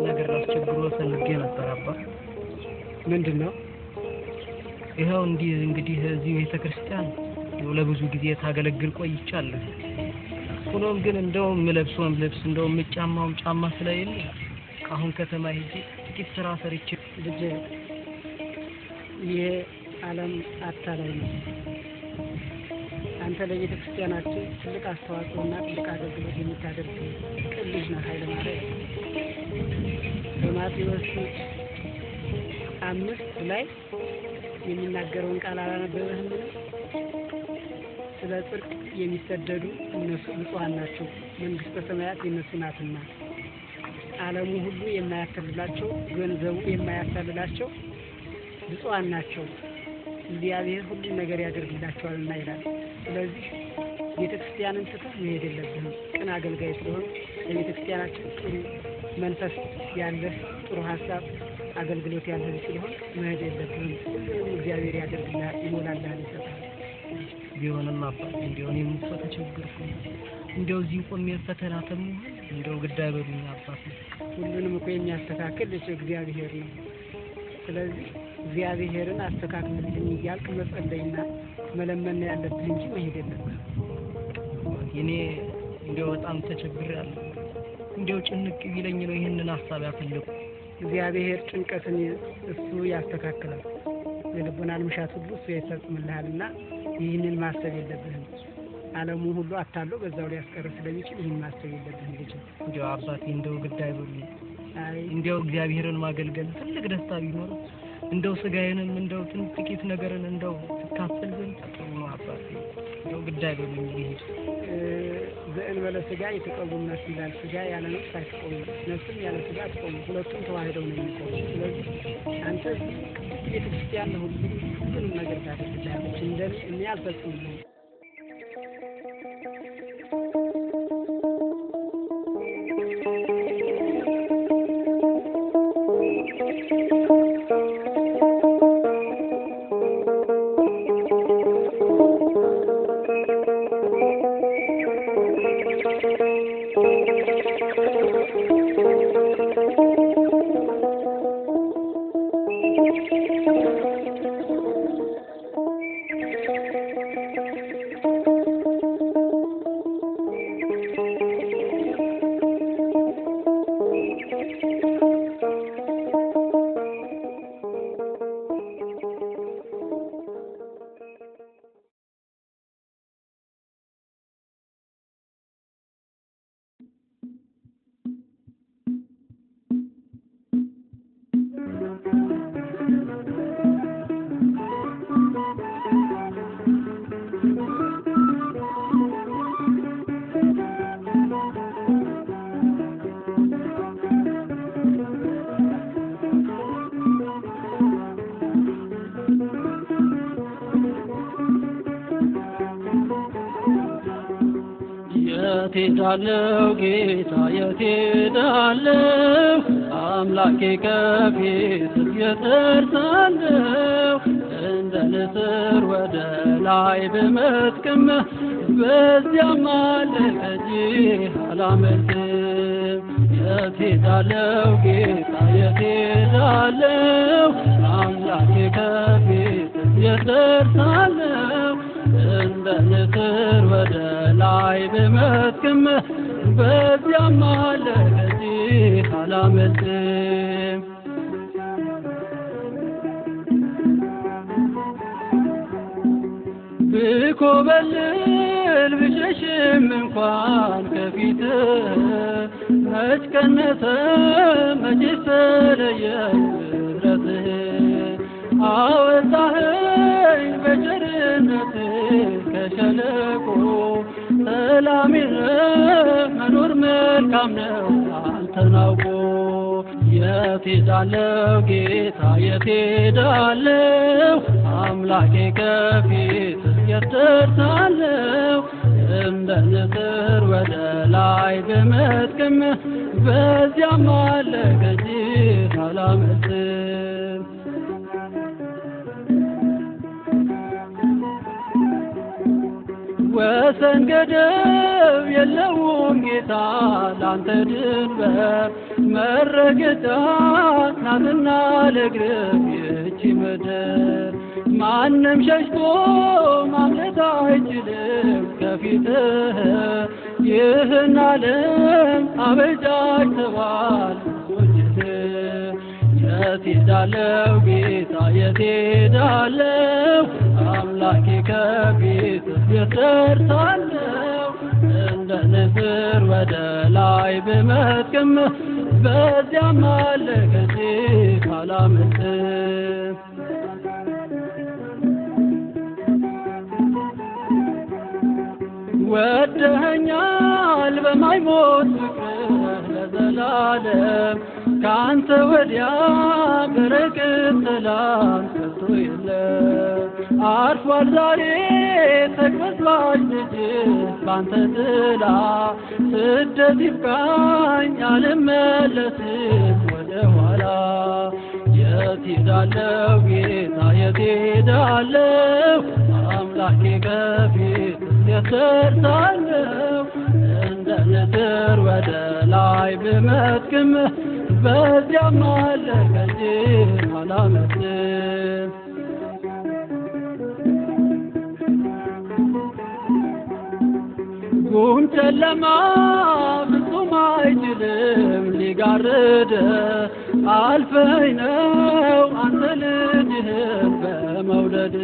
ነገር ላስቸግሮ ፈልጌ ነበር አባ። ምንድን ነው? ይኸው እንዲህ እንግዲህ እዚህ ቤተክርስቲያን ለብዙ ጊዜ ታገለግል ቆይቻለሁ። ሆኖም ግን እንደው የምለብሰውም ልብስ እንደው የምጫማውም ጫማ ስለሌለ አሁን ከተማ ሄጄ ጥቂት ስራ ሰርቼ ልጄ፣ ይሄ ዓለም አታላይ ነው። አንተ ለቤተ ክርስቲያናችን ትልቅ አስተዋጽኦና ትልቅ አገልግሎት የምታደርግ ቅን ልጅ ነህ ኃይለማርያም። በማቴዎስ 5 ላይ የሚናገረውን ቃል አላነበበህምን? ስለ ጽድቅ የሚሰደዱ እነሱ ብፁዓን ናቸው፣ መንግሥተ ሰማያት የእነሱ ናትና። ዓለሙ ሁሉ የማያታልላቸው፣ ገንዘቡ የማያታልላቸው ብፁዓን ናቸው፣ እግዚአብሔር ሁሉን ነገር ያደርግላቸዋልና ይላል። ስለዚህ ቤተ ክርስቲያንን ትተህ መሄድ የለብህም። ቅን አገልጋይ ስለሆን ለቤተ ክርስቲያናችን ጥሩ መንፈስ ያለህ፣ ጥሩ ሀሳብ አገልግሎት ያለህ ስለሆን መሄድ የለብህም። ሁሉንም እግዚአብሔር ያደርግልሃል፣ ይሞላልሃል፣ ይሰጥሃል። ቢሆንም አባት እንደው እኔም እኮ ተቸገርኩ። እንደው እዚህ ቆሜ ፈተና ተምሆን እንደው ግድ አይበሉኝ አባት። ሁሉንም እኮ የሚያስተካክል ልጅ እግዚአብሔር ነው። ስለዚህ እግዚአብሔርን አስተካክልልኝ እያልክ መጸለይና መለመን ነው ያለብህ እንጂ መሄድ የለብህም። እኔ እንደው በጣም ተቸግሬያለሁ። እንደው ጭንቅ ቢለኝ ነው ይህንን ሀሳብ ያፈለኩ። እግዚአብሔር ጭንቀትን እሱ ያስተካክላል። የልቦናን ምሻት ሁሉ እሱ ይፈጽምልሃልና ይህንን ማሰብ የለብህም። ዓለሙ ሁሉ አታሎ በዛው ሊያስቀር ስለሚችል ይህን ማሰብ የለብህም ልጅ። እንደው አባቴ እንደው ግድ አይበሉኝ። አይ እንደው እግዚአብሔርን ማገልገል ትልቅ ደስታ ቢኖር እንደው ስጋዬንም እንደው ጥቂት ነገርን እንደው ትካፈል ዘንድ ጥሩ ነው አባቴ። እንደው ግድ አይበሉኝ ልሂድ። ዘእንበለ ስጋ የተቀውም ነፍስ ይላል። ስጋ ያለ ነፍስ አይቆምም፣ ነፍስም ያለ ስጋ አትቆምም። ሁለቱም ተዋህደው ነው የሚቆሙ። ስለዚህ አንተ ቅድስት ቤተ ክርስቲያን ለሁሉም ሁሉንም ነገር ታደርግልሃለች። እንደኔ እኔ አልፈጽምልህም። የት ሄዳለሁ ጌታ የት ሄዳለሁ? አምላኬ ከፊትህ የት ደርሳለሁ? እንደ ንስር ወደ ላይ ብመጥቅም በዚያም አለ ከእጅህ አላመልጥም። የት ሄዳለሁ ጌታ የት ሄዳለሁ? አምላኬ ከፊትህ የት ደርሳለሁ? እንደ ንስር ወደ ላይ ብመጥቅም በዚያም አለ ከእጅህ አላመልጥም። ብኮበልል ብሸሽም እንኳን ከፊትህ መች ቀነሰ መች ተለየኝ ምሕረትህ። አወጣኸኝ በቸርነትህ ከሸለቆ ሰላም መኖር መልካም ነው አንተን አውቆ። የት ሄዳለሁ ጌታ የት ሄዳለሁ? አምላኬ ከፊትህ የት ደርሳለሁ? እንደ ንስር ወደ ላይ ብመጥቅም በዚያም አለ አላመልጥም። ወሰን ገደብ የለውም ጌታ ላንተ ድንበር፣ መረገጫ ናትና ለእግርህ ይህች ምድር። ማንም ሸሽቶ ማምለጥ አይችልም ከፊትህ፣ ይህን ዓለም አበጃጅተዋል ብዙዎች። የት ሄዳለሁ ጌታ የት ሄዳለሁ? አምላኬ ከፊትህ የት ደርሳለሁ? እንደ ንስር ወደ ላይ ብመጥቅም በዚያም አለ ከዚህ አላመልጥም። ወደኸኛል በማይሞት ፍቅርህ ለዘላለም፣ ካንተ ወዲያ በረከት ሰላም ከቶ የለም። አርፏል ዛሬ ተቅበዝባዥ ልጅህ ባንተ ጥላ፣ ስደት ይብቃኝ አልመለስም ወደ ኋላ። የት ሄዳለሁ ጌታ የት ሄዳለሁ? አምላኬ ከፊትህ የት ደርሳለሁ? እንደ ንስር ወደ ላይ ብመጥቅም በዚያም አለ ከዚህ አላመልጥም። ጉም ጨለማ ፍጹም አይችልም ሊጋርድ፣ አልፈኝ ነው አንተ ልጅህን በመውደድ።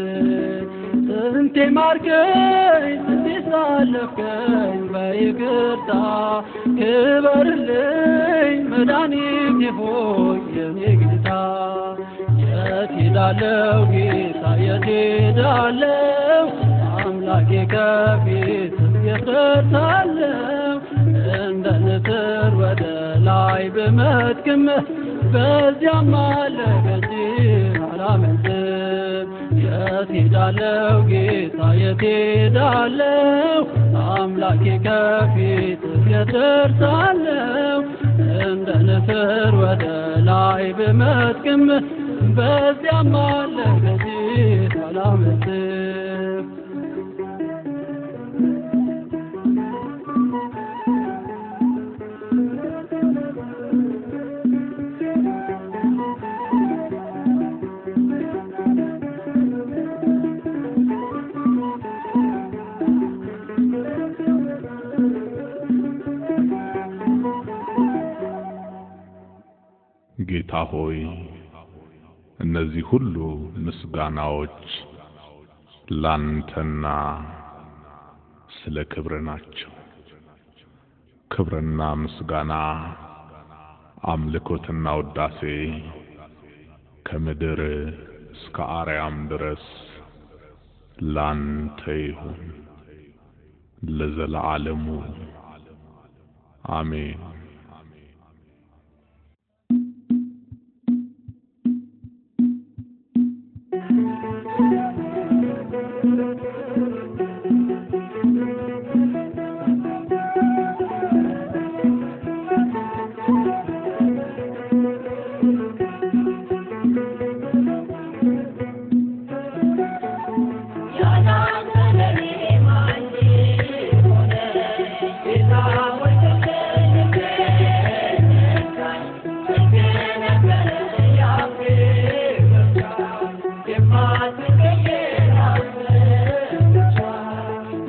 ስንቴ ማርከኝ ስንቴ ሳለፍከኝ በይቅርታ፣ ክበርልኝ መድኃኒቴ ሆይ የኔ ጌታ። የት ሄዳለሁ ጌታ የት ሄዳለሁ? አምላኬ ከፊትህ የት ደርሳለሁ? እንደ ንስር ወደ ላይ ብመጥቅም በዚያም አለ ከዚህ አላመልጥም። የት ሄዳለሁ ጌታ የት ሄዳለሁ? አምላኬ ከፊትህ የት ደርሳለሁ? እንደ ንስር ወደ ላይ ብመጥቅም በዚያም አለ ከዚህ አላመልጥም። ጌታ ሆይ፣ እነዚህ ሁሉ ምስጋናዎች ላንተና ስለ ክብር ናቸው። ክብርና ምስጋና፣ አምልኮትና ውዳሴ ከምድር እስከ አርያም ድረስ ላንተ ይሁን ለዘለዓለሙ፣ አሜን።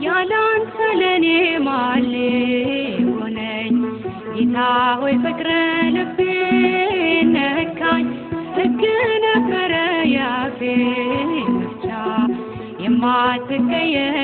ያላንተ ለኔ ማን ሆነኝ? ጌታ ሆይ ፍቅር ልቤን ነካኝ፣ ሕግ ነበረ ያፌ መፍቻ፣ የማትቀየር